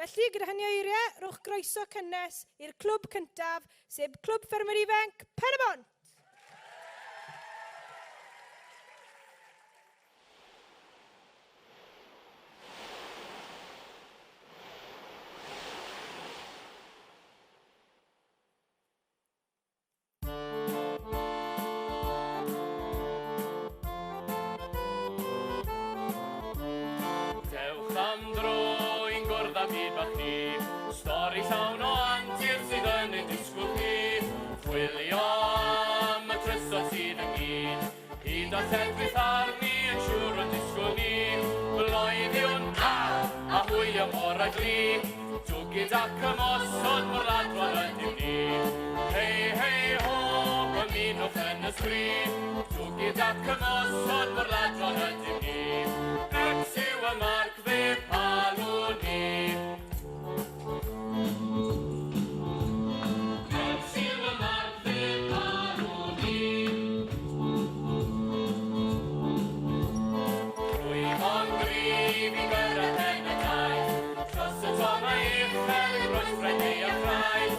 Felly, gyda hynny o eiriau, rhowch groeso cynnes i'r clwb cyntaf, sef Clwb Ffermwyr Ifanc Pen-y-bont! Dewch am dro i'n gwrdd â byd bach ni. Stori llawn o antur sydd yn ei disgwyl chi. Chwilio am y trysor sydd ynghyd. Hyd a lledrith arni yn siŵr o'n disgwyl ni. Bloeddiwn a, a hwylio mor a gli. Dwgyd ac ymosod mor ladron ydym ni. Hei, hei, ho, ymunwch yn y sgri. Dwgyd ac ymosod mor ladron ydym ni. X yw y marc, fe palwn ni. X yw y marc, fe palwn ni. Rwyfo'n gryf i gyrraedd pen y daith, Dros y tonnau uchel i groesfraith neu a thraeth,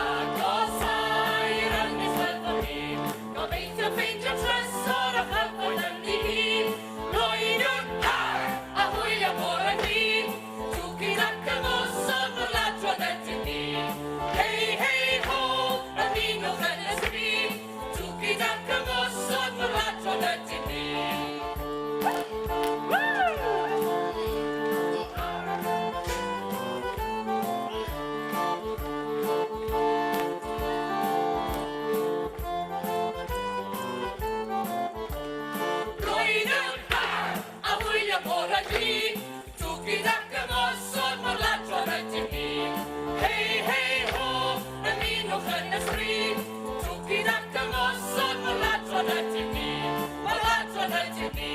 Agosau i'r ynys fyddwn ni, Gobeithio ffeindio trysor a chyfoeth ynddi hi. Bloeddiwn, ha! A hwylio mor ag ni, Dwgyd ac ymosod mor ladron ydym ni. Hei, hei, ho, ymunwch yn y sbri, Dwgyd ac ymosod mor ladron ydyn ni. Bloeddiwn ha! A hwylio mor ag ni. Dwgyd ac ymosod mor ladron ydyn ni. Hei, hei, ho, ymunwch yn y sbri. Dwgyd ac ymosod mor ladron ydyn ni. Mor ladron ydyn ni.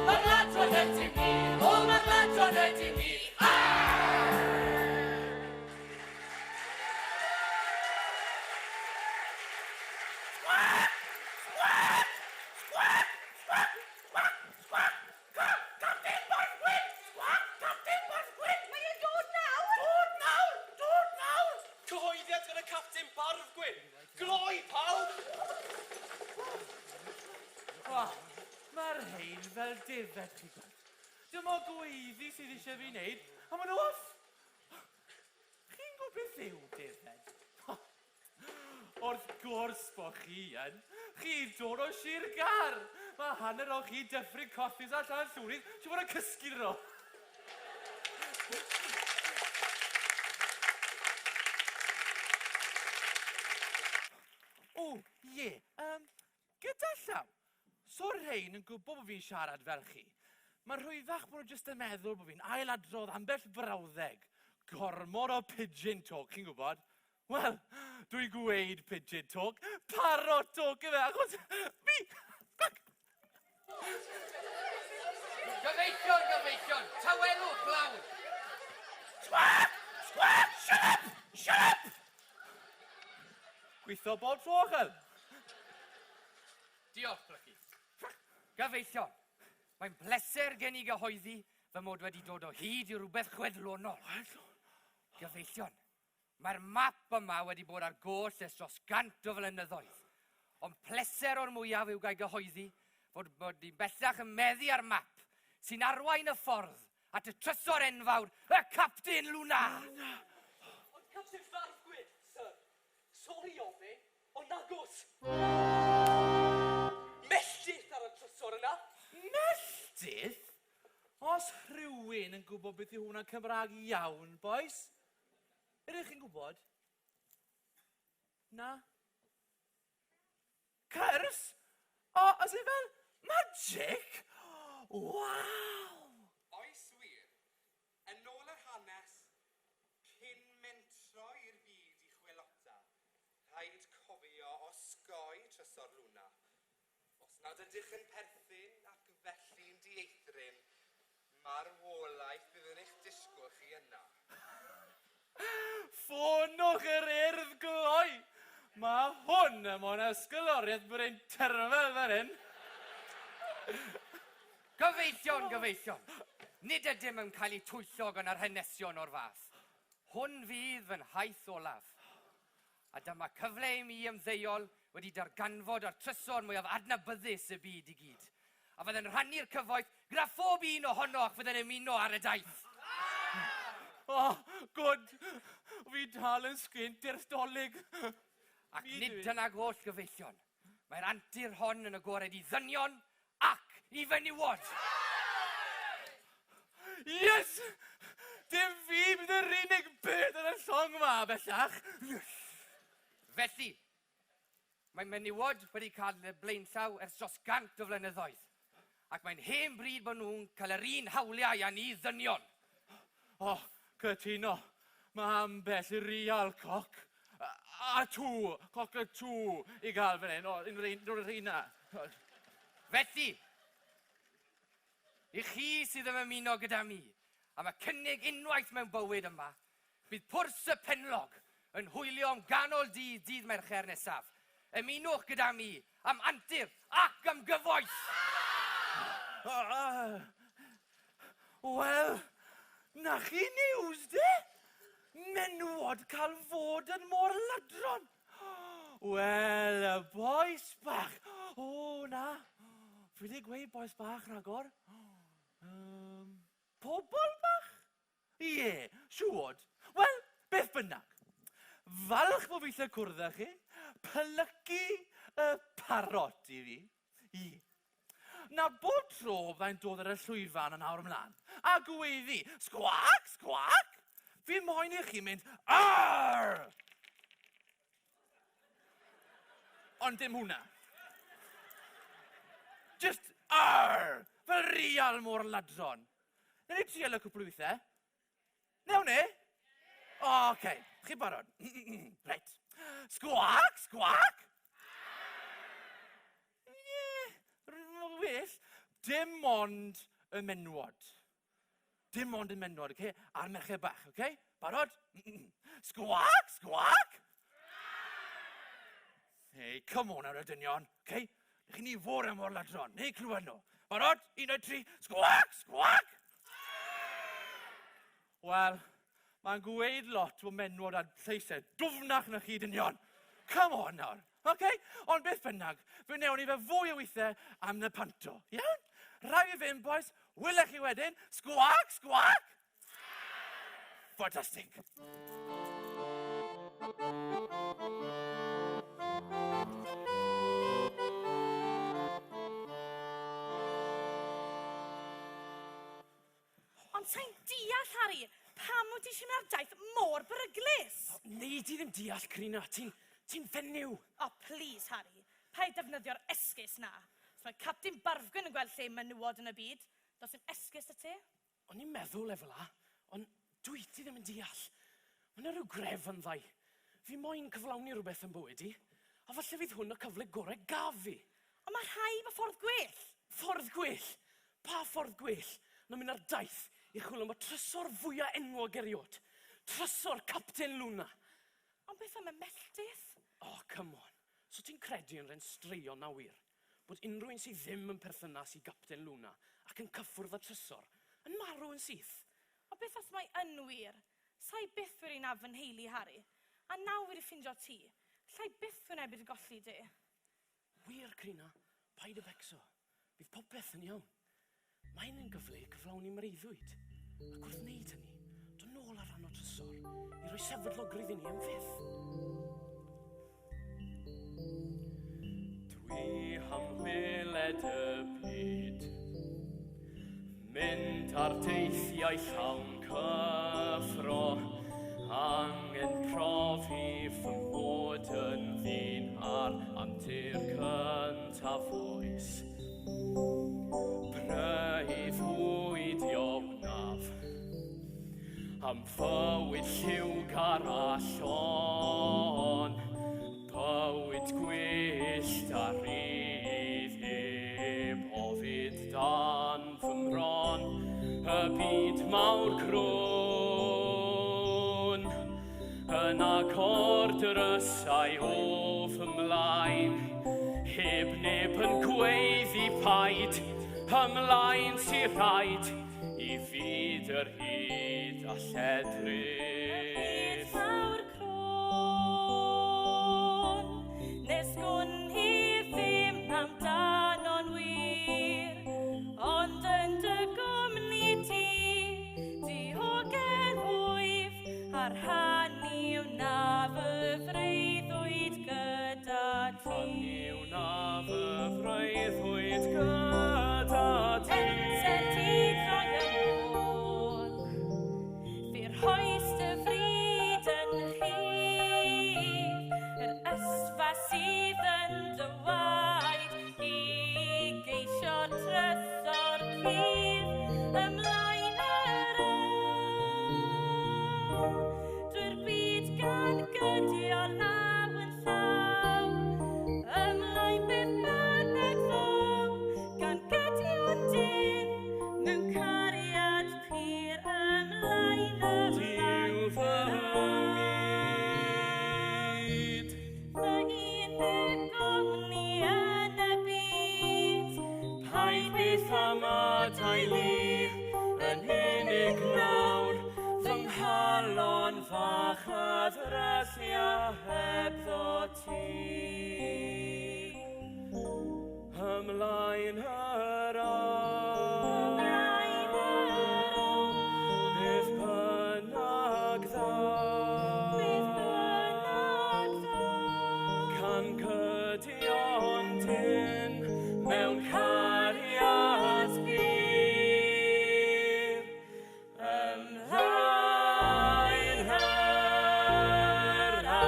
Mor ladron ydyn ni. O, mor ladron ydyn ni. Ah! Sgwâc! Sgwâc! Sgwâc! Sgwâc! Sgwâc! Sgwâc! Capten Barf Gwyn! Sgwâc! Capten Barf Gwyn! Mae e'n dod nawr! Dod nawr! Dod nawr! Cyhoeddiad gan y Capten Barf Gwyn! Gloi pawb! O, mae'r rhain fel defaid, chi'n gweld. Dim o gweiddi sydd eisiau fi wneud, a maen nhw off! Chi'n gwybod beth yw defaid? Wrth gwrs bo chi yn. Chi'n dod o Sir Gâr! Mae hanner o chi Dyffryn Cothys a Llanllwrith siŵr fod yn cysgu dro. O, ie, um, gyda llaw. So rhain yn gwybod bod fi'n siarad fel chi. Mae'n rhwyddach bod nhw jyst yn meddwl bod fi'n ailadrodd ambell brawddeg. Gormod o pidgin talk, chi'n gwybod? Wel, dwi'n gweud pidgin talk, parrot talk ife, achos fi... Gyfeillion, gyfeillion, tawelwch lawr! Squawk! Squawk! Shut up! Shut up! Gweithio bob tro, chel. Diolch, Plygu. Gyfeillion, mae'n bleser gen i gyhoeddi fy mod wedi dod o hyd i rywbeth chwedlonol. Gyfeillion, Mae'r map yma wedi bod ar goll ers dros gant o flynyddoedd. Ond pleser o'r mwyaf yw gael gyhoeddi fod bod ni'n bellach yn meddu ar map sy'n arwain y ffordd at y trysor enfawr, y Captain Luna! Ond Captain Farfgwyn, sir, sori ofyn, ond nagos! Melltith ar y trysor yna! Melltith? Os rhywun yn gwybod beth yw hwnna'n Cymraeg iawn, bois? Ydych chi'n gwybod? Na? Curse? O, as in fel magic? Waw! Oes wir. Yn ôl yr hanes, cyn mentro i'r byd i chwilota, rhaid cofio osgoi trysor Luna. Os nad ydych yn perthyn ac felly'n dieithryn, marwolaeth fydd yn eich disgwyl chi yna. Ffonwch yr Urdd gloi! Mae hwn yn moyn ysgoloriaeth Bryn Terfel fan hyn. Gyfeillion, gyfeillion, nid ydym yn cael eu twyllo gan yr hanesion o'r fath. Hwn fydd fy nhaith olaf. A dyma cyfle i mi ymddeol wedi darganfod o'r trysor mwyaf adnabyddus y byd i gyd. A fydden rhannu'r cyfoeth gyda phob un ohonoch fydden ymuno ar y daith. Oh, good. Fi dal yn sgint i'r dolyg. Ac nid dyna goll gyfeillion. Mae'r antur hon yn agored i ddynion ac i fenywod. Yes! Dim fi bydd yr unig beth yn y llong ma, bellach. Yes! Felly, mae menywod wedi cael y blaenllaw ers dros gant o flynyddoedd, ac mae'n hen bryd bod nhw'n cael yr un hawliau â ni ddynion. O, oh, cytuno. Mae ambell i real coc. A tŵ, coc y tŵ i gael fan hyn. O, un o'r rheina. Felly, i chi sydd yn ymuno gyda mi am y cynnig unwaith mewn bywyd yma, bydd pwrs y penlog yn hwylio am ganol dydd dydd Mercher nesaf. Ymunwch gyda mi am antur ac am gyfoeth! Wel, na chi news de? Menywod cael fod yn môr ladron. Wel, y bois bach. O, na. Fi wedi gweud bois bach rhagor. Um, pobol bach? Ie, siwod. Wel, beth bynnag. Falch bod fi lle cwrdd â chi. Plygu y parot i fi. Ie. Na bob tro fyddai'n dod ar y llwyfan yn awr ymlaen a gweiddi, sgwag, sgwag, fi moyn i chi mynd, arr! Ond dim hwnna. Just arr! Fel real môr ladron. Newn ni trial y cwpl o weithiau. Newn ni? O, oce. Okay. Chi barod? Reit. Sgwag, sgwag! Ie, well. Dim ond y menwod. Dim ond y menwod, oce? Okay? A'r merched bach, oce? Okay? Barod? Sgwag, sgwag! Hey, come on ar y dynion, oce? Okay? Chi'n ni fod am o'r ladron, neu clywed nhw. Barod? Un, dau, tri, sgwag, sgwag! Wel, mae'n gweud lot bod menwod a lleisau dwfnach na chi dynion. Come on nawr, oce? Okay? Ond beth bynnag, fe wnewn ni fe fwy o weithiau am y panto, iawn? Rhaid fi fynd, boys. Wylech chi wedyn. Sgwag, sgwag! Fantastic. Ond sai'n deall, Harry, pam wyt ti eisiau mynd ar daith mor beryglus? Nei di ddim deall, Karina. Ti'n ti fenyw. Oh, please, Harry. Paid defnyddio'r esgus na. Os mae Captain Barfgwyn yn gweld lle menywod yn y byd, does dim esgus 'da ti. O'n i'n meddwl e fel 'a, ond dwyt ti ddim yn deall. Mae 'na rhyw gref yndda i. Fi moyn cyflawni rhywbeth yn bywyd i, a falle fydd hwn y cyfle gorau gaf fi. Ond mae rhaid bod ffordd gwell. Ffordd gwell? Pa ffordd gwell na mynd ar daith i chwilio am y trysor fwya enwog eriod? Trysor Capten Luna! Ond beth am y melltith? Oh, come on. So ti'n credu yn rhen straeon na wir? Bod unrhyw un sydd ddim yn perthynas i Gapten Luna ac yn cyffwrdd â trysor yn marw yn syth? Ond beth os mae yn wir? Sa i byth wedi naf fy nheulu, Harry. A nawr fi 'di ffindio ti. Alla i byth wynebu dy golli di. Wir, Crina, paid â becso. Bydd popeth yn iawn. Mae hyn yn gyfle i cyflawni mreuddwyd. Ac wrth wneud hynny, dod nôl ar rhan o trysor i roi sefydlogrwydd i ni am fyth. Dwi am weled y byd, mynd ar deithiau llawn cyffro, angen profi fy mod yn ddyn ar antur cyntaf oes. Breuddwydio wnaf am fywyd lliwgar a llon, bywyd gwyllt a rhydd heb ofid dan fy mron, y byd mawr crwn. Yn agor drysau o fy mlaen, heb neb yn gweiddi paid, ymlaen sy rhaid. I fyd yr hyd a lledrith. Byd mawr crwn, nes gwn i ddim amdano'n wir, ond yn dy gwmni ti, diogel wyf, a'r rhannu wna fy freuddwyd gyda ti. Rhannu wna fy freuddwyd gyda ti. Amser ti droi yn ôl, fe rhoes dy fryd yn rhydd, yr ysfa sydd yn dy waed i geisio trysor cudd ymlaen yr ôl. Drwy'r byd gan gydio law yn llaw, ymlaen beth bynnag ddaw, gan gydio'n dyn mewn cariad pur ymlaen Dyw fy myd. Fy unig gwmni yn y byd, Paid byth am adael i yn unig nawr, fy nghalon fach a ddryllia hebddo ti. Ymlaen yr awn, Ymlaen yr awn. beth bynnag ddaw. Beth bynnag ddaw. Can cydio'n dyn mewn cariad pur. Ymlaen yr awn.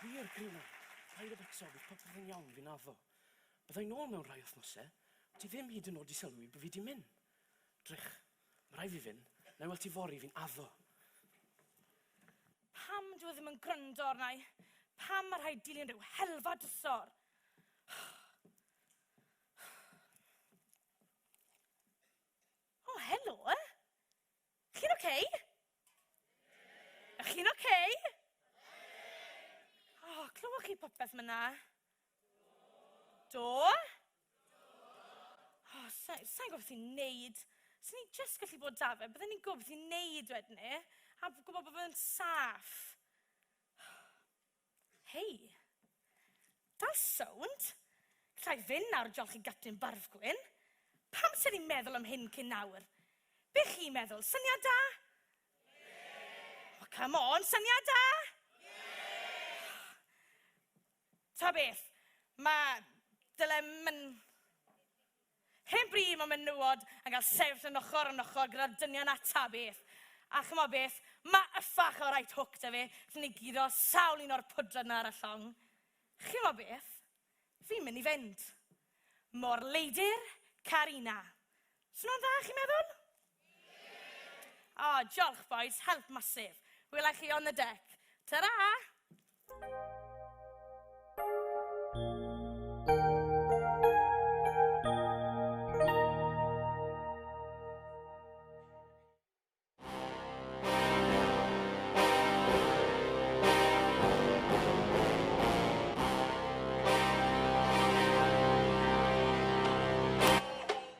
Wir, Grina, paid â becso, bydd popeth yn iawn, fi'n addo. Byddai nôl mewn rhai wythnosau, ti ddim hyd yn oed i sylwi bod fi di mynd. Drych, mae rhaid fi fynd, na i weld ti fory, fi'n addo. Pam dwi ddim yn gryndo arna i? Pam mae rhaid dilyn rhyw helfa drysor? O, helo! Chi'n oce? Ych chi'n oce? O, clywch chi popeth myna? Do? O, sa'n sa gwybod beth i'n neud. Swn i jyst gallu bod da fe, bydden ni'n gwybod beth i'n neud wedyn ni, a gwybod bod fe'n saff. Hei, dal sownd. Llai fynd nawr diolch i Gapten Barfgwyn. Pam sy'n ni'n meddwl am hyn cyn nawr? Be chi'n meddwl? Syniad da? Oh, come on, syniad da? Ta beth, mae dyle myn... Hen bryd mae menywod yn cael sefyll yn ochr yn ochr gyda'r dynion a ta beth. A chymod beth, mae yffach o right hook da fi, lle ni guro sawl un o'r pwdra yna ar y llong. Chymod beth, fi'n mynd i fynd. Mor Leidir Carina. Swnio'n dda, chi'n meddwl? O, oh, diolch boys, help massive. Wela chi on the deck. Ta-ra!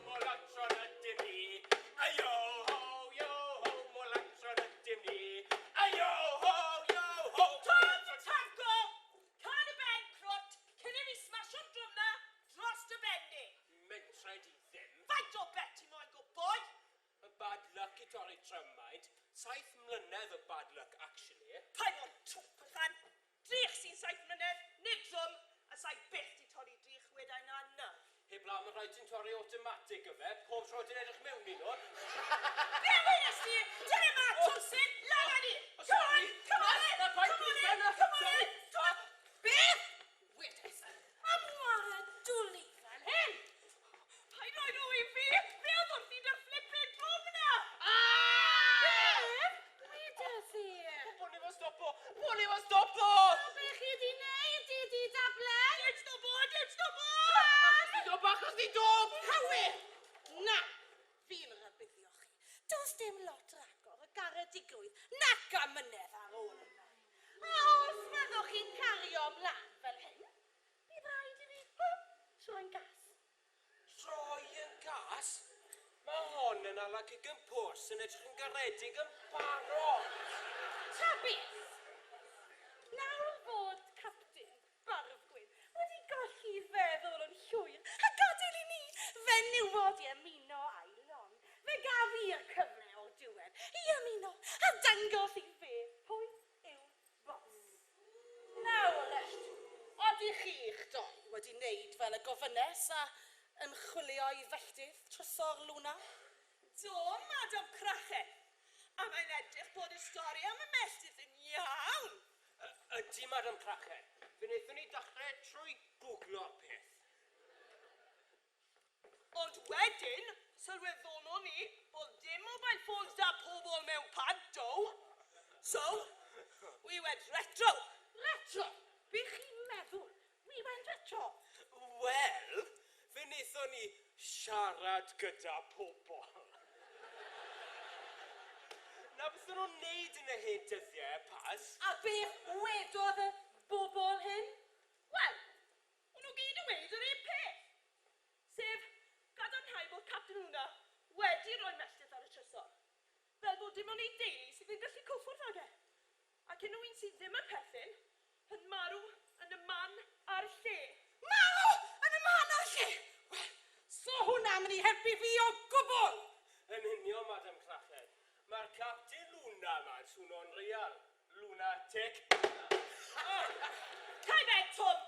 Molatron ydym ni. Ayo ho, yo ho, molatron ydym ni. Ayo ho, yo ho. Tom Tango! Can y ben, crwt, cyn i fi smasio'r drwm na dros dy ben di. Mentra di ddim. Faint o bet ti moyn go boi? Y bad luck i torri trymaid. 7 mlynedd o bad luck, actually. Paid o'n twp allan. Drych sy'n 7 mlynedd, nid drwm, a sa'i byth di torri drych wedau na na. Heblaw mae rhaid ti'n torri automatic yfe, pob tro ti'n edrych mewn i nhw. Be wedes di? Dyna ma, twsyn, lan â ni! Oh, Come on, sorry. come on Na, in, na, paid come on pwyso, in, na, come on sorry. in! Come- Beth? Wedes. Am wara dwli fel hyn. Paid roi nhw i fi! Fe oedd wrth i dy flippin drwm na! Beth? Wedes i. Pwn i fo stopo! Pwn i fo stopo! Be chi di neud, di di dablen? Dim stopo, dim stopo! Achos di dop, achos di dop! Hawe! Na! Fi'n rhybuddio chi. Does dim lot ragor o garedigrwydd nac amynedd ar ôl yna. A os fyddwch chi chi'n cario mlan fel hyn, bydd rhaid i fi, o, troi'n gas. Troi yn gas? Mae hon yn ala cig yn pwrs yn edrych yn garedig yn barod. Ta beth! Nawr fod Captain Barfgwyn wedi golli feddwl yn llwyr a gadael i ni fenywod i ymuno â'i long, fe gaf i'r cyfle o'r diwedd i ymuno a dangos i fe pwy yw Boss. Nawr reit, odych chi'ch dou wedi neud fel y gofynnes a ymchwilio i felltith Trysor Luna? Do, Madam Crache. A mae'n edrych bod y stori am y melltith yn iawn. Ydy, Madam Crache. Fe wnaethon ni dachrau trwy gwglo'r peth. Ond wedyn, sylweddolon ni bod dim mobile phones 'da pobl mewn panto. So, we went retro. Retro? Be chi'n meddwl? We went retro? Wel, fe wnaethon ni siarad gyda pobl. Na beth o'n nhw'n neud yn y hen dyddiau, Paz? A beth wedodd y bobl hyn? Wel, o'n nhw gyd yn weud yr un peth. Sef, gadarnhau bod Captain Luna wedi rhoi melltith ar y trysor. Fel bod dim ond ei deulu sydd yn gallu cwffwrdd ag e. Ac unrhyw un sydd ddim yn perthyn, yn marw yn y man a'r lle. Marw yn y man a'r lle? Wel, so hwnna'n mynd i helpu fi o gwbl! Yn union, Madam Crachedd. Mae'r Captain Luna yma'n swno'n real. Lunatic. Cau ben, Twm!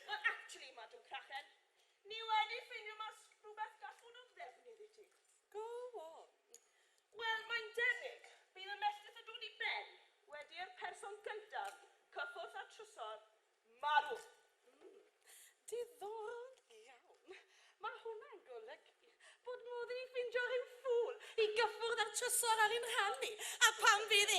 Wel, actually, Madam Crachen, ni wedi ffeindio mas rhywbeth gall fod o ddefnydd i ti. Go on. Wel, mae'n debyg bydd y melltith yn dod i ben wedi'r person gyntaf cyffwrdd â trysor marw. Diddorol iawn. Mae hwnna'n golygu bod modd i ni ffindio rhyw ffŵl i gyffwrdd â'r trysor ar ein rhan ni, a pan fydd e,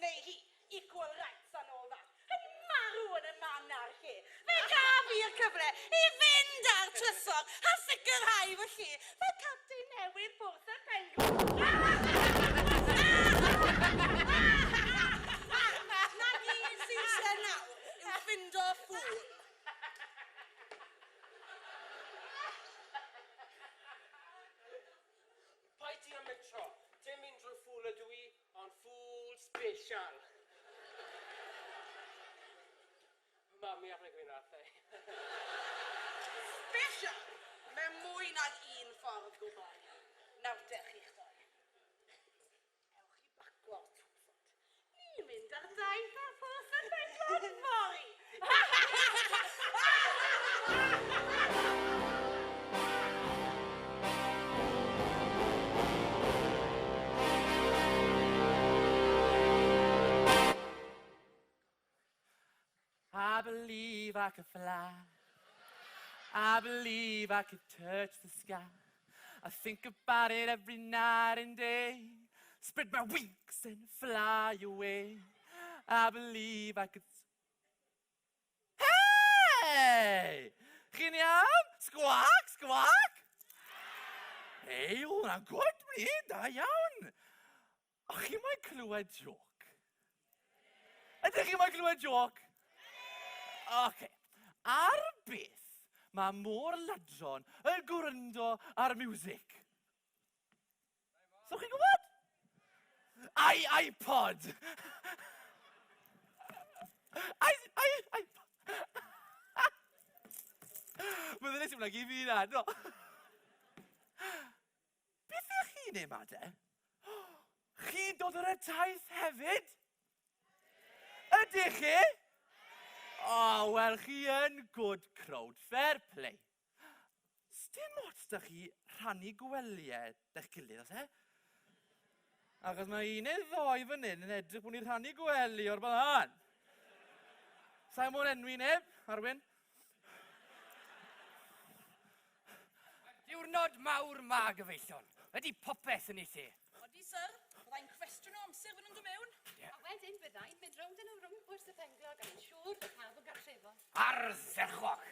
neu hi, equal rights and all that, yn marw yn y man a'r lle, fe gaf i'r cyfle i fynd â'r trysor a sicrhau fy lle fel capten newydd Porth y Pengwin. Na gyd sydd eisiau nawr yw ffindo ffŵl. Paid ti â mentro. Dim unrhyw ffŵl ydw i, ond ffŵl special. Mami ar y gwynaf, eh? Special? Mewn mwy nag un ffordd gwbl. Nawr dewch chi'ch dou. Ewch i baco'r twfod. Ni'n mynd ar daith a Porth y Penglog fory. I believe I could fly. I believe I could touch the sky. I think about it every night and day. Spread my wings and fly away. I believe I could... Hey! Chi'n iawn? Sgwag, sgwag! Hei, hwnna'n gwrdd bryd, da iawn. O, chi moyn clywed joc? Ydych chi moyn clywed joc? Oce. Ar beth mae môr ladron yn gwrando ar music? So chi'n gwybod? I iPod! I, I, iPod! Meddyliais i hwnna gyd fi na, no. Beth ych chi'n ei ma de? Chi'n dod ar y taith hefyd? Ydych chi? O, oh, wel, chi yn good crowd, fair play. Sdim ots da chi rhannu gwelyau da'ch gilydd, os e? Achos mae un neu ddoi fan hyn yn edrych bod ni'n rhannu gwely o'r blaen. Sa'n mwyn enwi neb, Arwyn? Diwrnod mawr ma, gyfeillion. Ydy popeth yn ei lle? Odi, syr. Byddai'n cwestiwn o amser fy nhw'n dod mewn. Yeah. A wedyn byddai'n mynd rownd yn rownd pwrs y penglog a yn siŵr bod pawb yn gartrefol. Ardderchog!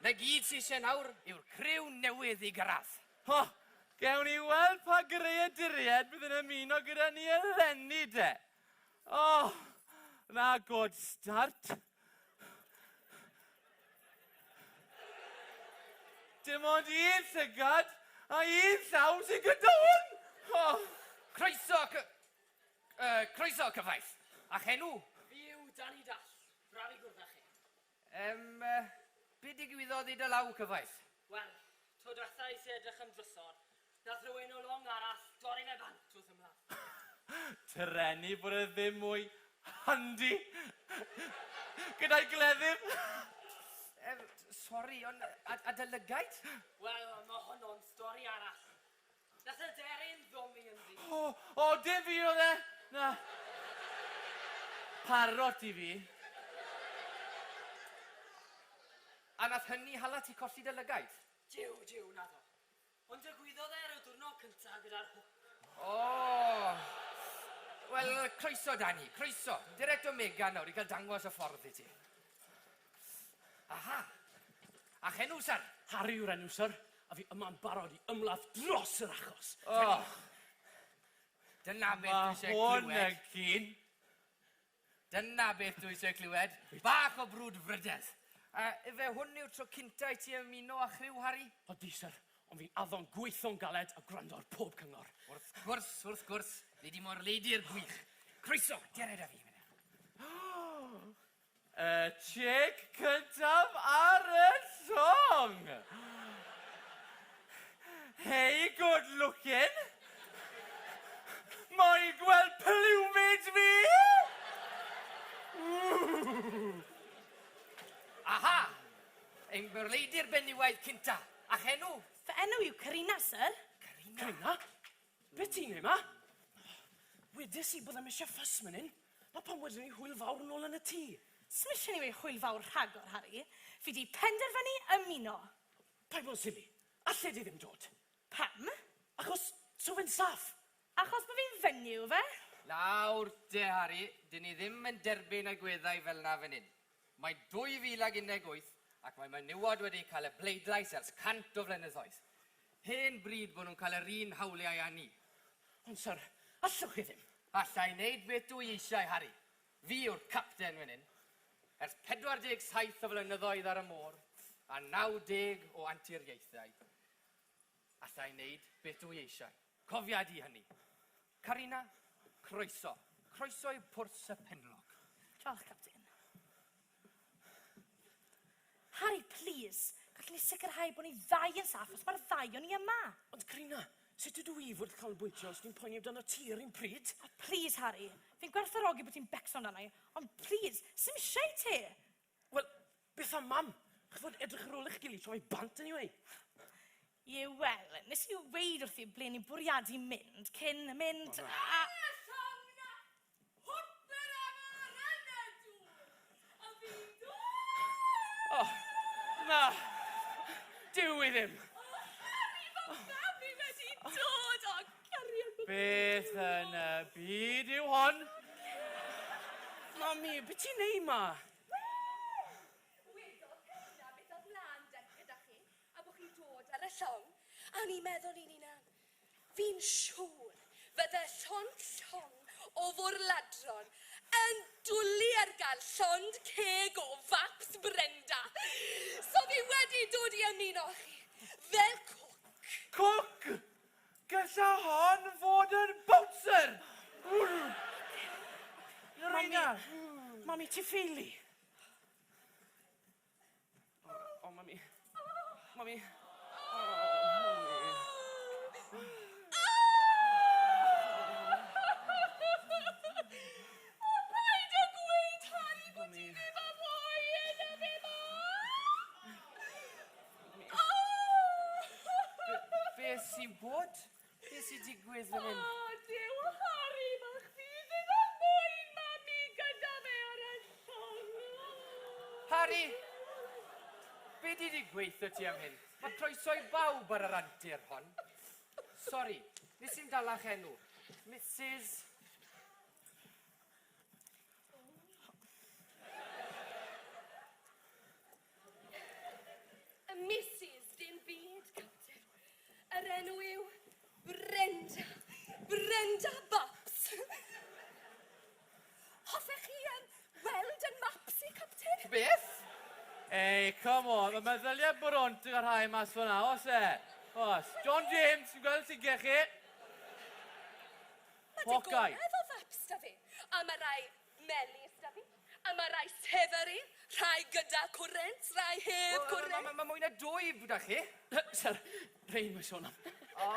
Na gyd sy'n eisiau nawr yw'r criw newydd i gyrraedd. Ho! Gewn ni weld pa greaduriaid bydd yn ymuno gyda ni eleni de. Oh! Na good start. Dim ond un llygad a un llaw sy'n gyda hwn! Oh. Croeso, uh, croeso cyfaill. A'ch enw? Fi yw Danny Dall. Braf i gwrdd â chi. Um, uh, be digwyddodd i dy law, cyfaill? Wel, tro diwetha i si edrych am drysor, nath rhywun o long arall dorri fe bant wrth ymladd. Treni bod e ddim mwy handi gyda'i gleddyf. Um, sori, ond a, a dy lygaid? Wel, mae honno'n stori arall. Nath y deryn ddomi ynddi. O, o, dim fi oedd e! Na. Parot i fi. A nath hynny hala ti colli dy lygaid? Jiw, jiw, naddo. Ond dygwyddodd e ar y diwrnod cynta gyda'r hwc. O! Wel, croeso, Dani, croeso. Direct Omega nawr i gael dangos y ffordd i ti. Aha! A'ch enw, sir? Harry yw'r enw, sir, a fi yma'n barod i ymladd dros yr achos. Oh. Dyna beth dwi eisiau clywed. Mae hwn yn cyn. Dyna beth dwi eisiau clywed. Bach o brwdfrydedd. Uh, ife hwn yw'r tro cynta i ti ymuno â chriw, Harry? Odi, sir, ond fi'n addo'n gweithio'n galed a gwrando ar pob cyngor. Wrth gwrs, wrth gwrs, ni di mor leidi'r gwych. Croeso, dere da fi. Y chick cyntaf ar y llong! Hey, good looking! Moyn gweld plumage fi? Ww! Aha! Ein bwrleidi'r benywaidd cynta. A'ch enw? Fy enw yw Karina, sir. Karina? Karina? Be ti'n neud ma? Wedes i bod ddim eisiau ffys man hyn. Na pam wedon ni hwyl fawr nôl yn y tŷ. Sdim eisiau ni weud hwyl fawr rhagor, Harry. Fi di penderfynu ymuno. Paid bod yn sili. Alle di ddim dod. Pam? Achos so fe'n saff. Achos bod fi'n fenyw, fe? Nawr te, Harry, dyn ni ddim yn derbyn agweddau fel 'na fan hyn. Mae 2018 ac mae menywod wedi cael y bleidlais ers 100 o flynyddoedd. Hen bryd bod nhw'n cael yr un hawliau â ni. Ond syr, allwch chi ddim. Alla i wneud beth dw i eisiau, Harry. Fi yw'r capten fan hyn. Ers 47 o flynyddoedd ar y môr a 90 o anturiaethau, alla i wneud beth dw i eisiau. Cofia di hynny. Karina, croeso. Croeso i Pwrs y Penlog. Diolch, Captain. Harry, please, gallwn ni sicrhau bod ni ddau yn saff os mae'r ddau o'n ni yma. Ond Karina, sut ydw i fod canolbwyntio os dwi'n poeni amdano ti yr un pryd? Oh, please, Harry, fi'n gwerthfawrogi bod ti'n becso amdano i, ond please, sim eisiau ti. Wel, beth am mam? Chi fod edrych ar ôl eich gilydd troi bant anyway. Ie, wel, nes i weud wrthi ble ni'n bwriadu mynd cyn mynd a... Hwper am yr yn y dŵr, a fi'n dod! O, na! Dyw i ddim! O, Harry, mae mami wedi dod! O, cariad! Beth yn y byd yw hon? Mami, beth ti'n neud ma? Wel, wedodd Karina beth oedd mlaen gyda chi, a bod chi'n dod ar y llong, a o'n i'n meddwl i'n hunan, Fi'n siŵr fydde llond llong o fwrladron yn dwli ar gael llond ceg o faps Brenda. So fi wedi dod i ymuno â chi fel cwc. Cwc! Galla hon fod yn bouncer! Lorena! Mami, ti ffeili? O, o, mami. Mami. O, mami. O, paid â gweud, Harry, bod ti ddim am roi e na fe ma! Beth sy'n bod? Beth sy'n digwydd fan hyn? O, Duw, Harry, bach, fi ddim yn moyn mami gyda fe ar y llong. Harry! Be di di gweithio ti am hyn? Mae croeso i bawb ar yr antur hon. Sori, nes i'm dalach enw. Mrs... Y Mrs dim byd, Capten. Yr enw yw Brenda. Brenda Babs. Hoffech chi um, beth. Ei, come on, mae meddyliau brwnt yn cael rhai mas fyna, oes e? Oes. John James, ti'n gweld sy'n chi? Mae digonedd o faps da fi, a mae rai melys da fi, a mae rai seferi, rhai gyda cwrent, rhai heb cwrent. Mae ma mwy na dwy da chi. Sir, rhain mae sôn am. O!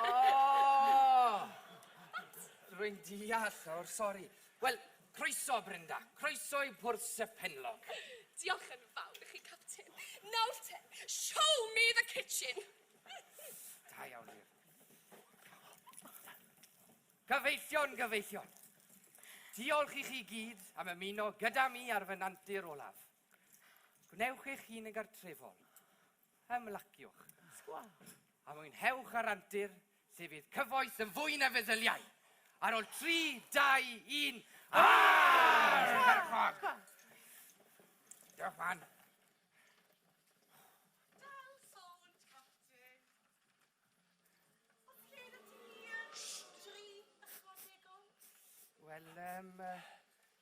Rwy'n deall o'r sori. Wel, croeso, Brenda. Croeso i Pwrs y Penlog. Diolch yn fawr i chi, Captain. Nawr te, show me the kitchen. Da iawn, wir. Gyfeillion, gyfeillion. Diolch i chi gyd am ymuno gyda mi ar fy nantur olaf. Gwnewch eich hun yn gartrefol. Ymlaciwch. A mwynhewch ar antur lle fydd cyfoeth yn fwy na feddyliau. Ar ôl 3, 2, 1, Ardderchog! Diolch, man. Dal sownd, Captain. Oes lle 'da ti dri ychwanegol? Wel, um,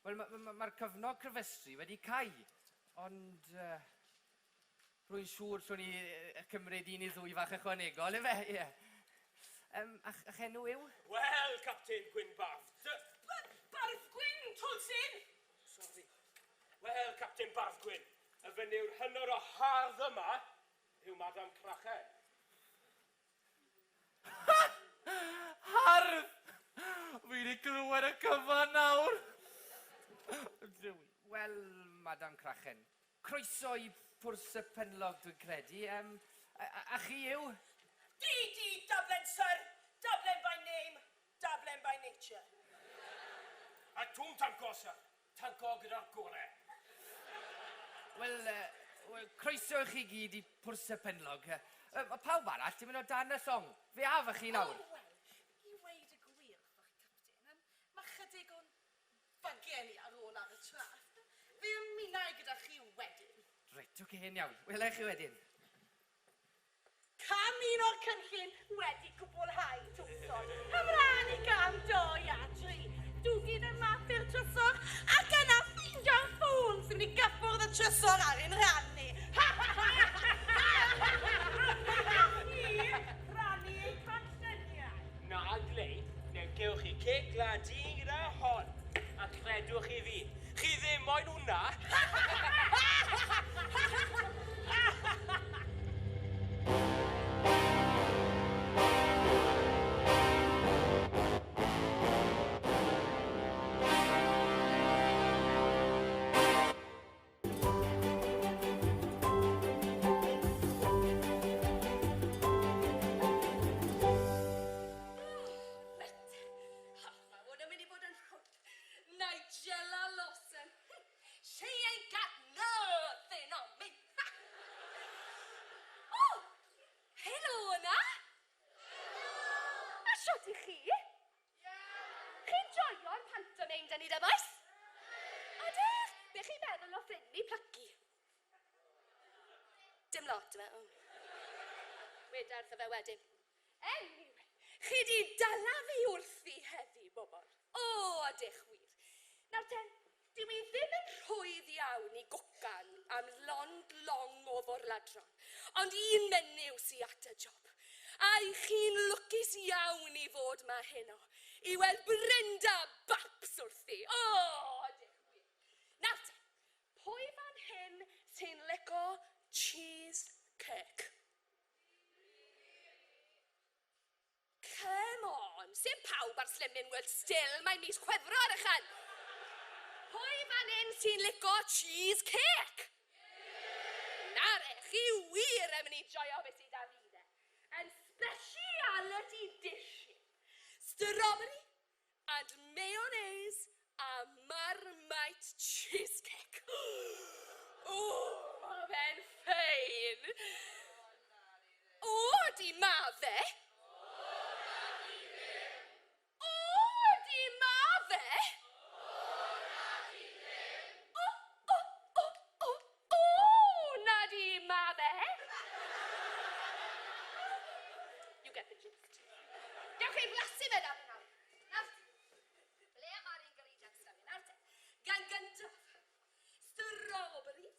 wel mae'r ma, ma, ma cyfnod cyfestru wedi cau, ond uh, rwy'n siŵr llwn ni cymryd un i ddwy fach ychwanegol, efe? Ie. Yeah. Um, a'ch, a'ch enw yw? Wel, Captain Gwyn Bardd. Bardd Gwyn, Twlsyn! Sorry. Wel, Captain Bardd Gwyn, y fynyw'r hynod o hardd yma yw Madame Crachen. Hardd! Fi wedi clywed y cyfan nawr. Wel, Madame Crachen, croeso i Pwrs y Penlog, dwi'n credu. Um, a, a, a chi yw? D.D. Dublin, sir! Dublin by name, Dublin by nature. A twm tanco, sir. Tanco gyda'r gore. Wel, uh, well, croeso i chi gyd i Pwrs y Penlog. Uh, mae pawb arall ti'n mynd o dan y llong. Fe af â chi nawr. O, wel, i weud y gwir wrthoch chi, Captain, um, mae chydig o'n bagiau ni ar ôl ar y traeth. Fe ymunai gyda chi wedyn. Reit, oce, okay, iawn. Wela i chi wedyn. Cam un o'r cynllun wedi cwblhau, Twmson. Ymlaen i gam 2 a 3. Dwgyd y map i'r trysor ac yna ffeindio'r ffôn sy'n mynd i gyffwrdd y trysor ar ein rhan ni. Ni rannu ein cynlluniau. Na, Glei, neu gewch chi ceg glad i gyda hon. A credwch chi fi, chi ddim moyn hwnna. Reit. Ha, mae hwn yn mynd i fod yn rhwyd. Nigella Lawson. She ain't got nothing on me. Oh, helo yna. A shwt i chi? Chi'n joio'r pantomime da ni da boys? Ydych? Be chi'n meddwl o Finley Plucky? Dim lot, yma. Oh. Weda wrtho fe wedyn. Anyway, chi di dala fi wrthi heddi, bobl. O, ydych wir. Nawr ten, dwi i ddim yn rhwydd iawn i gwcan am lond long o forladron, ond un menyw sy at y job. A i chi'n lwcus iawn i fod ma heno, i weld Brenda Baps wrthi. O, ydych wir. Nawr te, pwy fan hyn sy'n lico cheese cake? Come on, sim pawb ar Slimming World still, mae'n mis Chwefror ychan. Pwy fan hyn sy'n lico cheese cake? Na re, chi wir yn mynd i joio beth sydd da fi de. Yn speciality dish. Strawberry and mayonnaise a Marmite cheesecake. O, mae fe'n ffein. O, di ma fe. O, di ma fe. O, o, o, o, o, na di ma fe. You get the gist. Gewch chi flasu fe nawr. Nawr, ble mae'r ingredients da fi? Nawr te, gan gyntaf, strawberries.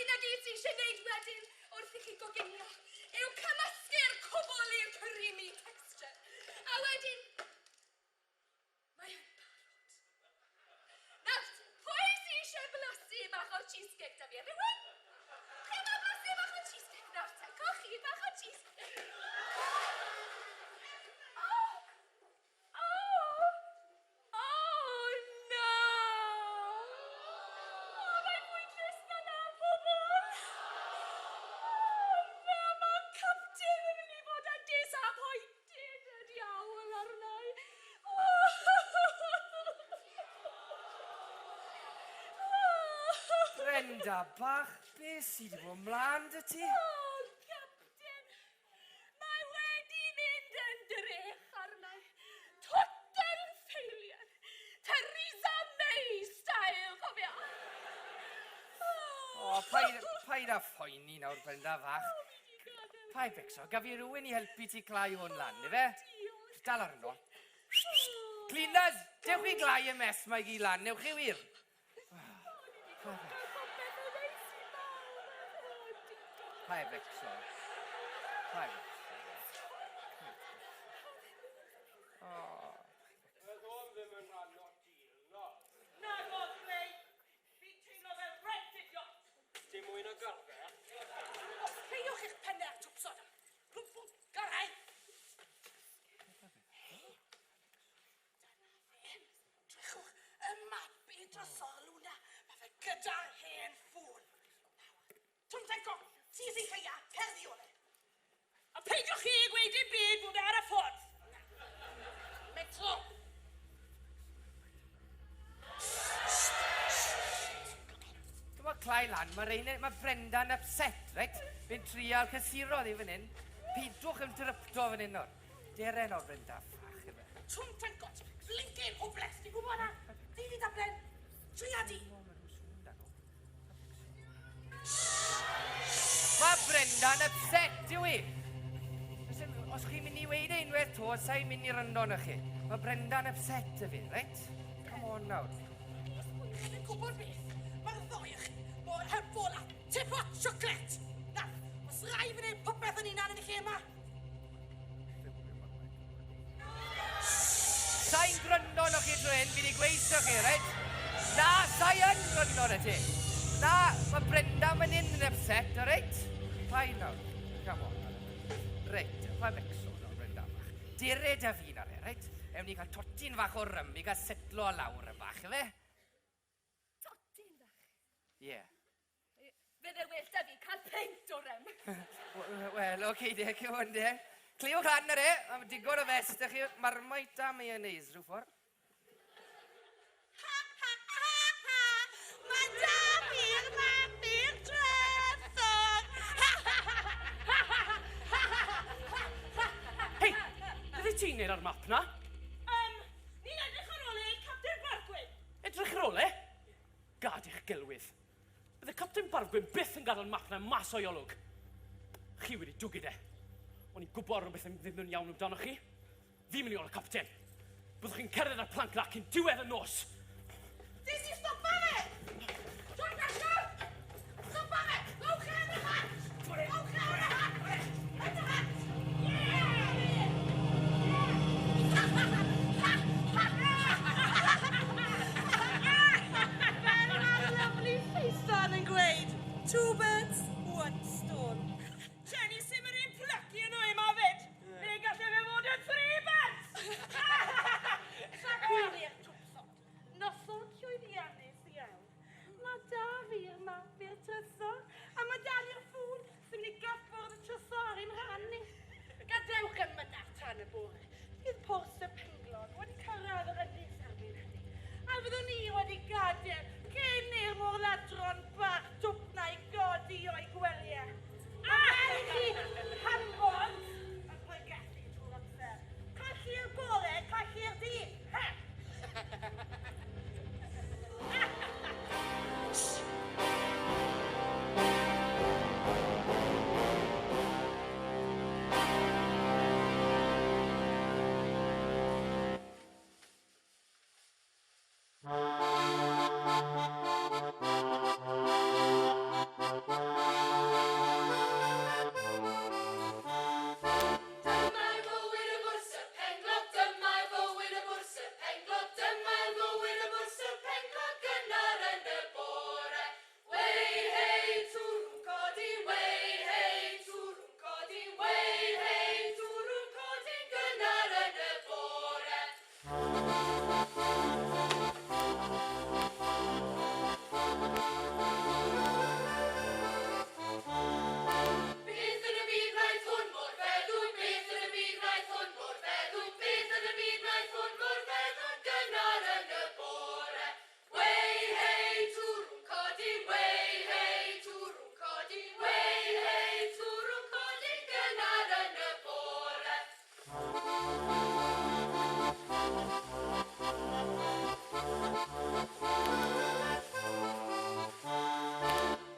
Dyna gyd sy'n eisiau gwneud wedyn wrth i chi goginio yw cymysgu'r cwbl i'r creamy texture. A wedyn, mae yn barod. Nawr, pwy sy'n eisiau blasu bach o cheesecake da fi? Rhywun? Chi am blasu bach o cheesecake? Nawr te, coch chi bach o cheesecake. Oh! Oh! Oh, no! Oh, mae'n fwy trist na na, pobl! Oh, na, mae captain yn mynd i fod yn disappointed y diawl arna i. Oh. Brenda bach, be sydd wedi bod mlaen dy ti? Oh, Captain! Mae wedi mynd yn drech arna i. Total failure. Theresa May style, cofia. O, paid, paid â phoeni nawr, Brenda fach. Paid becso, gaf i rhywun i helpu ti clau hwn lan, ife? Dal arno. Cleaners, dewch i glau y mess mae gyd lan, newch chi wir. Paid becso. Paid becso. Oedd hwn ddim yn rhan o'r deal, no. Na, God, Clay. Fi'n teimlo fel rent idiot. Dim mwy na garfer. Os ceiwch eich pennau ar twpsod. Plwm, plwm, garau. Drychwch, y map i drysor Luna. Mae fe gyda hen ffŵl. Twm Tenco, ti sy'n lleia, cerddi o le. A peidiwch chi gweud dim byd bod e ar y ffordd. Metro. Dyma clau lan, mae, rein, mae Brenda'n upset, reit? Fe'n trial cysuro ddi fan hyn. Pidwch interrupto fan hyn nawr. Dere nawr, Brenda, ffach ife. Twm Tenco, blinking hopeless, ti'n gwybod na? Di fi da Bren, tria di. Mae Brenda'n upset, yw i? Os chi'n mynd i weud e unwaith to, sa'n mynd i ryndo na chi. Mae Brenda'n upset y fi, reit? Come on nawr. Chi'n gwybod beth? Mae'r ddoi o chi mor helpful a tipot siocled. Nawr, os rai fi wneud popeth yn unan yn y lle yma. Sa'n gryndo na chi trwy hyn, fi wedi gweud wrtho chi, reit? Na, sa'i yn gryndo na ti. Na, mae Brenda mynd hyn yn upset, reit? Paid nawr. Come on. Reit, paid becso nawr, Brenda bach. Dere da fi nawr, reit? Ewn ni cael totyn fach o rym i gael setlo lawr yn bach, ife? Totyn fach. Ie. Yeah. Fydde well da fi cael peint o rym. Wel, oce, okay, de, come on, de. Cleiwch lan ar e, mae digon o fes, ydych chi marmite a mayonnaise rhyw ffordd. Ha, ha, ha, ha! Mae da fi'r map i'r trysor! Ha, ha, ha, ha, ha, ha, ha, ha, ha. Hei, beth ti'n neud ar map na? Ni'n edrych ar ôl e, Captain Bargwyn. Edrych ar ôl e? Gad i'ch gelwydd. Bydde Captain Bargwyn byth yn gadael map na mas o'i olwg. Chi wedi dwgyd e. O'n i'n gwybod rhywbeth yn ddim yn iawn amdano chi. Fi'n mynd i ôl y captain. Byddwch chi'n cerdded ar planc na cyn diwedd y nos. Ti si stopa fe! John Dasher! Stopa fe! Rowch e yn y hat! Rowch e yn y hat! Yn y hat! Yeah! Fel mae'r lovely Faithan yn gweud, two birds, one stone. Jenny sy'n yr un plucky yn nhw yma fyd. Neu gallai fe fod yn three birds. Sa gwir i'r twpsod. gynnar yn y bore.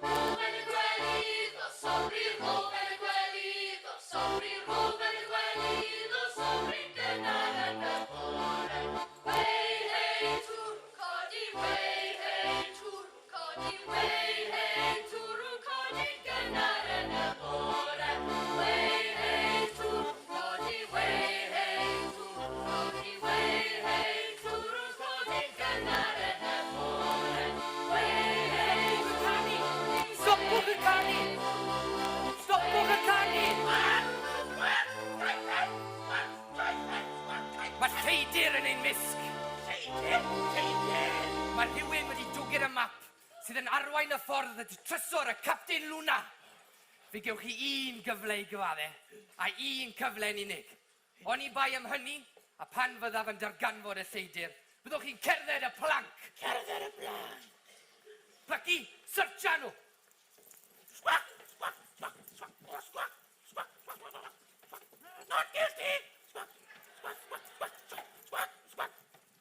Rhof yn y gwely, ddo sori, rhof yn y gwely, ddo sori, rhof yn y gwely, ddo sori'n gynnar yn y bore. Wei hei twrw codi, wei hei twrw codi, wei hei twrw codi'n gynnar yn y bore. Wei hei twrw codi, wei hei twrw codi, wei hei twrw codi'n gynnar yn y bore. Wei hei Canu! Stopwch y canu! Stopwch y canu! Mae lleidr yn ein mysg. Lleidr! Lleidr! Mae rhywun wedi dwgyn y map sydd yn arwain y ffordd at trysor y Captain Luna. Fe gewch chi un gyfle i gyfadde, a un cyfle yn unig. Oni bai am hynny, a pan fyddaf yn darganfod y lleidr, byddwch chi'n cerdded y planc! Cerdded y planc! Plucky, syrcha nhw! Sgwak! Sgwak! Sgwak! Sgwak! Sgwak! Sgwak! Sgwak! Sgwak! Sgwak! Not guilty! Sgwak! Sgwak! Sgwak! Sgwak! Sgwak! Sgwak! Sgwak!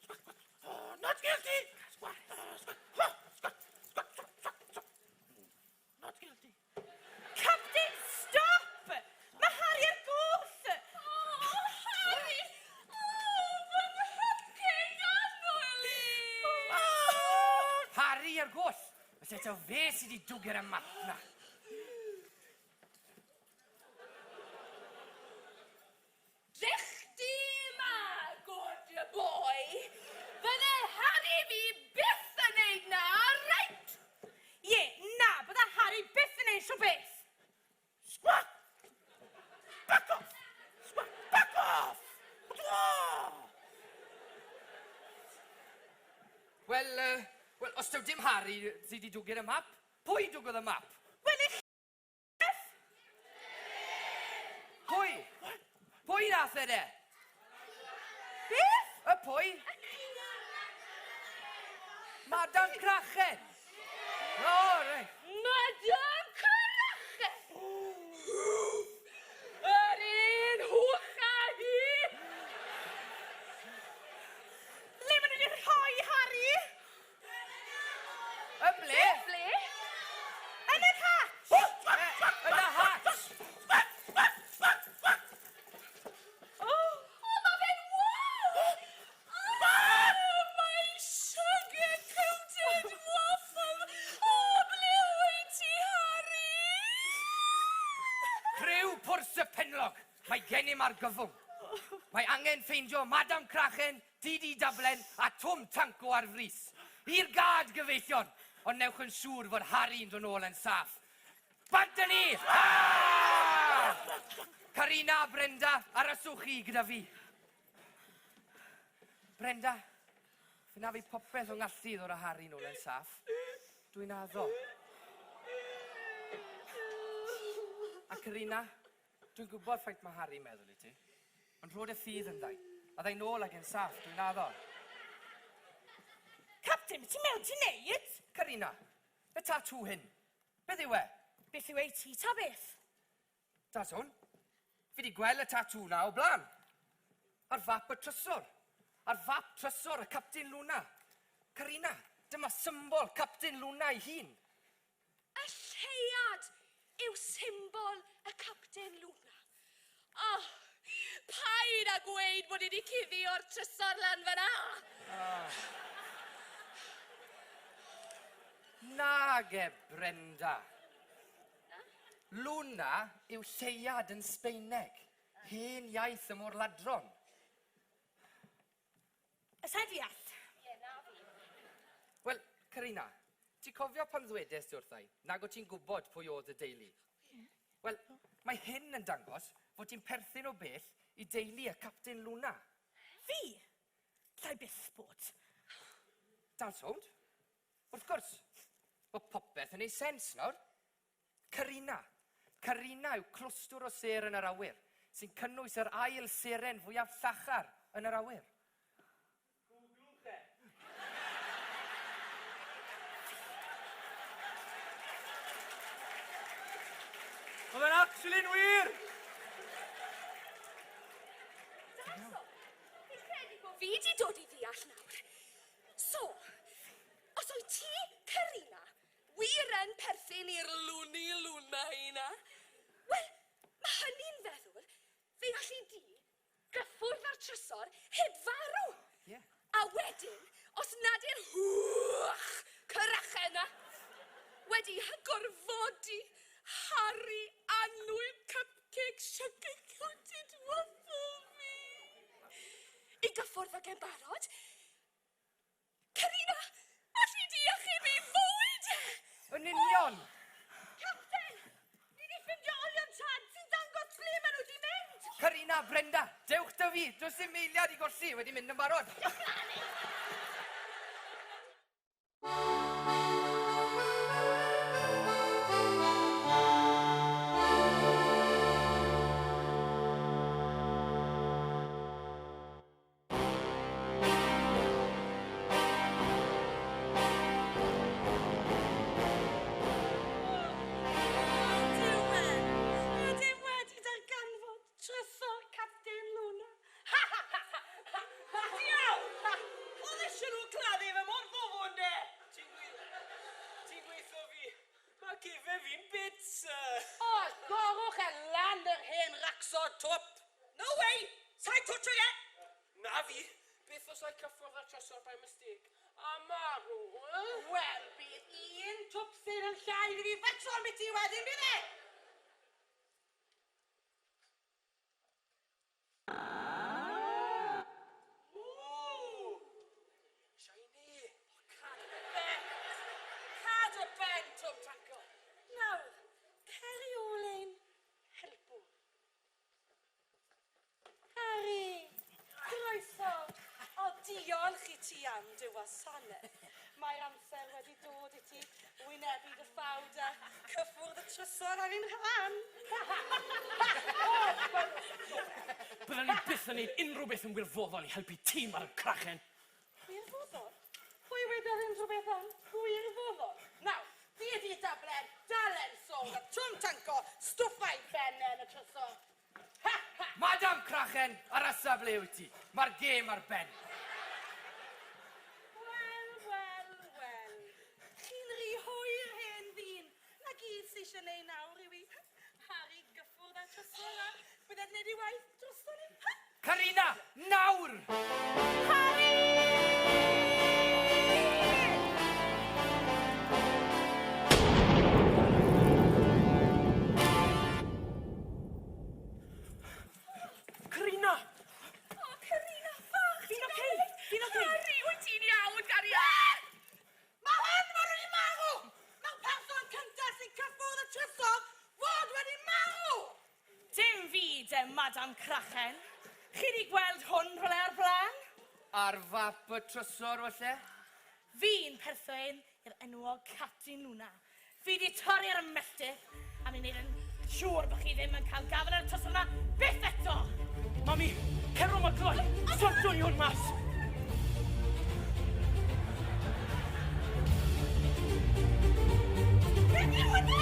Sgwak! Oh, not guilty! Sgwak! Sgwak! Ho! Sgwak! Sgwak! Sgwak! Sgwak! Sgwak! Not guilty. Captain, stop! Mae Harry ar goll! Oh, Harry! Oh, fy nghopyn annwyl i! Harry ar goll! Felly eto fe sydd wedi dwgr y map na. Drych di 'ma, good boy. Fydde Harry fi byth yn neud 'na, reit? Ie, na, bydde Harry byth yn neud shw beth. Sgwak! Back off! Sgwak! Back off! Wel, uh, wel, os taw dim Harry sydd wedi dwgr y map, pwy dwgodd y map? Wel, i Beth? Pwy? Pwy nath e de? Beth? Y pwy? Madam Crachen! O, reit. Madam Crachen! Yr un hwch â hi! Le maen nhw wedi rhoi Harry? Ym mle? Ble? Yn yr hatch! Yn y hatch! O, mae fe'n wow! Oh, my sugar-coated waffle! O, ble wyt ti, Harry? Criw Pwrs y Penlog, mae gennym argyfwng. Mae angen ffeindio Madam Crachen Didi Dablen a Twm Tanco ar frys. I'r gad, gyfeillion! Ond newch yn siŵr fod Harry'n dod nôl yn saff. Bant â ni! Ah! Carina a Brenda, aroswch chi gyda fi. Brenda, fe na fi popeth o ngallu i ddod â Harry nôl yn saff. Dwi'n addo. A Carina, Dwi'n gwybod faint mae Harry'n meddwl i ti. Ond rho dy ffydd ynddo. A ddau nôl ag e'n saff, dwi'n addo. Captain, beth ti'n meddwl ti'n neud? Carina, y tatŵ hyn, beth yw e? Beth yw e i ti, ta beth? Das hwn. Fi di gweld y tatŵ na o blaen. Ar fap y trysor. Ar fap trysor y Captain Luna. Carina, dyma symbol Captain Luna ei hun. Y lleuad yw symbol y Capten Luna. Oh, paid â gweud bod i wedi cuddio'r trysor lan fan'na! Oh. Nage, Brenda. Luna yw lleuad yn Sbeineg, hen iaith y môr-ladron. Sa i'n deall. Ie, na fi. Wel, Carina, ti'n cofio pan ddwedes ti wrtha i nag o't ti'n gwybod pwy oedd y deulu? Ie. Wel, mae hyn yn dangos fod ti'n perthyn o bell i deulu y Captain Luna. Fi? Llai byth bod. Dal sownd. Wrth gwrs, bod popeth yn ei sens nawr. Carina. Carina yw clwstwr o sêr yn yr awyr, sy'n cynnwys yr ail seren fwyaf llachar yn yr awyr. Googlwch e. Oedd e'n actually'n wir! di dod i ddeall nawr. So, os wyt ti, Carina, wir yn perthyn i'r Lwni Lwna yna, wel, mae hynny'n feddwl fe alli di gyffwrdd â'r trysor heb farw. Yeah. A wedyn, os nad yw'r hwch cyrachen yna wedi gorfodi Harry annwyl cupcake sugar coated waffle fi i gyffwrdd ag e'n barod, Carina, alli di achub ei fywyd e? Yn union! Capten! Ni di ffindio olion tad sy'n dangos ble maen nhw di mynd! Carina, Brenda, dewch 'da fi! Does dim eiliad i golli, wedi mynd yn barod! Ydym wedi darganfod trysor Capten Luna. Ha ha ha ha ha! Diawl! Oedd eisiau nhw claddu fe mor ddofn de! Ti'n Ti'n gweithio fi? Mae gefe fi'n bits! O, gorwch e lan yr hen racso twp! No way! Sa'n twtio e! Na fi! Beth os ai cyffwrdd â trysor by mistake? A marw, eh? Wel, bydd un twp sydd yn llai i fi fecso am ti wedyn, bydd e? Ooh! Shiny! Cad y ben! Cad y ben, Twm Tanco! Nawr, cer i ôl ein helpu. Harry, croeso. O, diolch i ti am dy wasanaeth. Mae'r amser wedi dod i ti wynebu dy ffawd a cyffwrdd y trysor ar ein rhan. Byddwn ni byth yn neud unrhyw beth yn wirfoddol i helpu tîm ar y crachen. Wirfoddol? Pwy wedodd unrhyw beth am wirfoddol? Nawr, fi ydi y dablen, dalen sownd a Twm Tanco, stwffa i ben e yn y trysor. Ha, ha! Madam Crachen, ar y safle wyt ti. Mae'r gêm ar ben. Wel, wel, wel. Chi'n rhy hwyr, hen ddyn. Na gyd sy eisiau neud nawr yw i Harry gyffwrdd â'r trysor a bydd e'n neud ei waith drosto ni. Ha! Carina, nawr! Harry! Carina! O, Carina fach! Fi'n ocê, fi'n ocê. Harry, wyt ti'n iawn, cariad? Mae hwn fod wedi marw! Mae'r person cyntaf sy'n cyffwrdd y trysor fod wedi marw! Dim fi de, Madam Crachen. Chi di gweld hwn rhywle o'r blaen? Ar fap y trysor, falle? Fi'n perthyn i'r enwog Captain Luna. Fi di torri'r melltith a mi'n neud yn siŵr bod chi ddim yn cael gafel ar y trysor yma byth eto! Mami, cer o 'ma gloi! Sortwn ni hwn mas! Beth yw hwnna?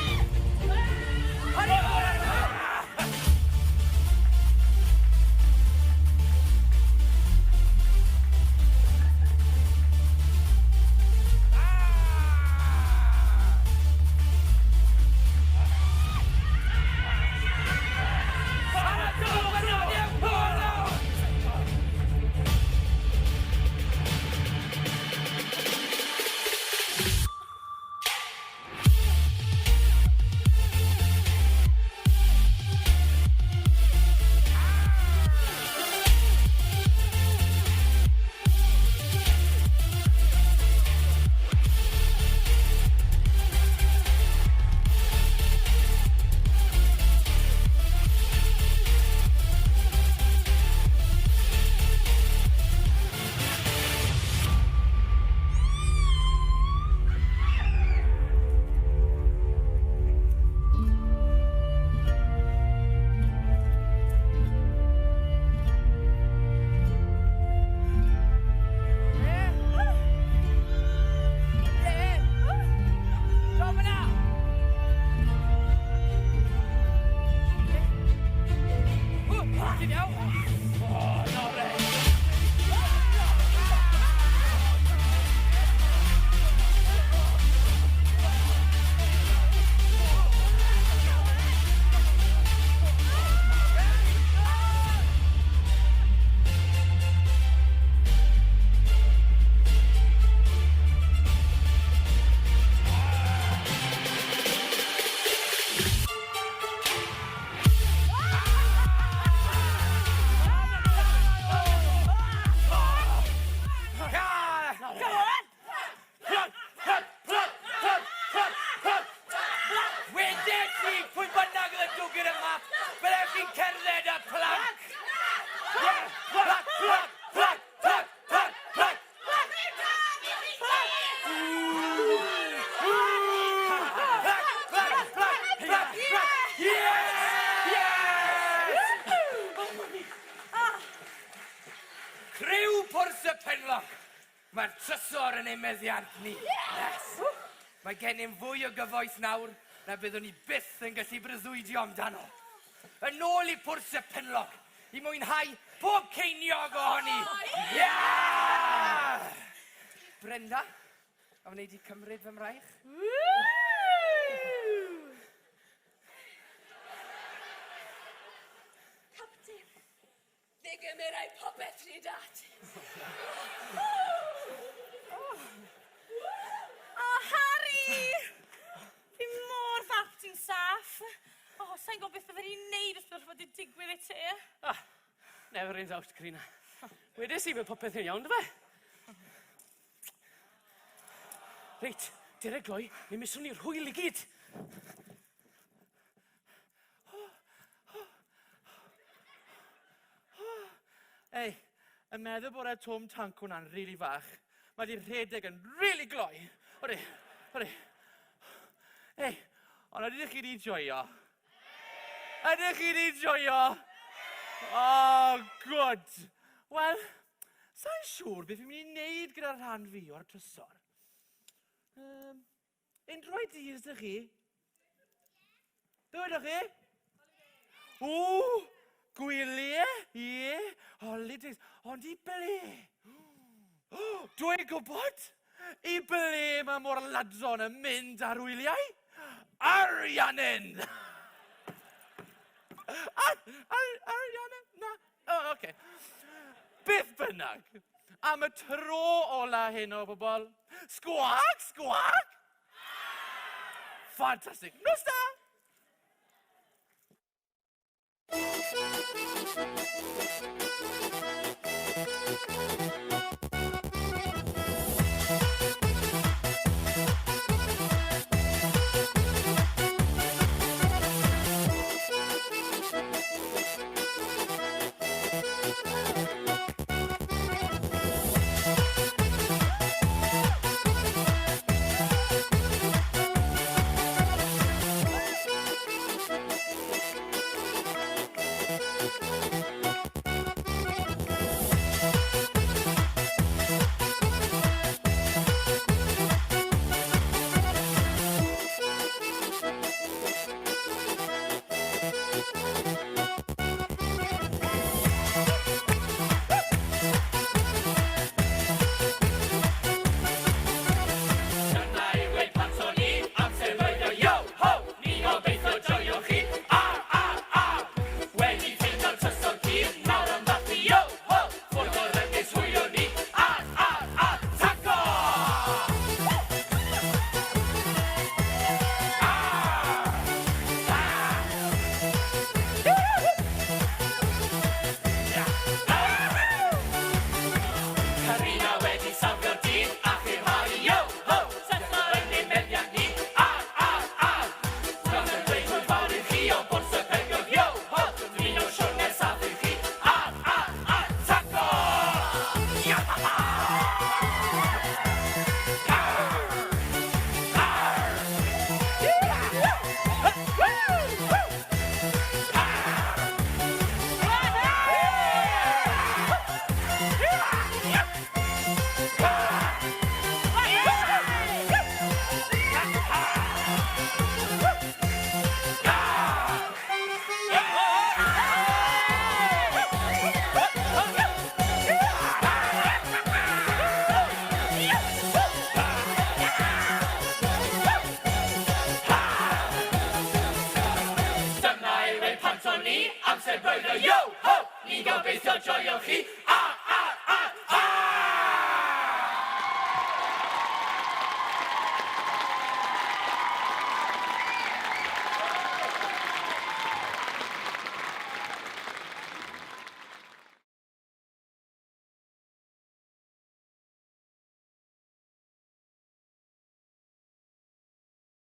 Ti'n iawn? trysor yn ein meddiant ni. Yes! Mae gennym fwy o gyfoeth nawr na byddwn ni byth yn gallu breuddwydio amdano. Yn ôl i Pwrs y Penlog i mwynhau pob ceiniog ohoni! Yeah! Brenda, a wneud i cymryd fy mraich? Captain, fe gymerai popeth rhyd at. O, Harry! Fi mor falch ti'n saff. O, sa'n gwybod beth bydden i'n neud os bydd rhywbeth wedi digwydd i ti. Ah, never in doubt, Karina. Wedes i bod popeth yn iawn, dy fe? Reit, dere gloi, mi miswn ni'r hwyl i gyd. Ei, yn meddwl bod y Twm Tanc hwnna'n rili fach. Mae di rhedeg yn rili gloi. Odi, odi. Ei, ond ydych chi di joio? Ydych chi di joio? Oh, good. Wel, sa'n siŵr beth fi'n mynd i wneud gyda'r rhan fi o'r trysor. Um, unrhyw ideas ydych chi? Be ydych chi? O, gwyliau, ie, holidays, ond i ble? Dwi'n gwybod! I ble mae môr-ladron yn mynd ar wyliau? Ariannin! Ar, ar, Ariannin? Na? O, oh, oce. Okay. Beth bynnag, am y tro ola heno, bobl. Sgwag, sgwag! Ffantastig. Nos da! Dyna yw ein panto ni, amser breuddwydio, yo ho! Ni gobeithio joio chi, ar, ar, ar! Wedi ffeindio'r trysor cudd, nawr am ddathlu, yo ho! Ffwrdd o'r ynys hwylio ni, ar, ar, ar! Taco! Carina wedi safio'r dydd a chyrhaeddu, yo ho! Trysor yn ein meddiant ni, ar, ar, ar! Dros y dweud hwyl fawr i chi o Bwrs y Pengof, yo ho! Dymuno siwrne saff i chi, ar, ar, ar! Taco! Dyna yw ein panto ni, amser breuddwydio, yo ho! Ni'n gobeithio joio chi,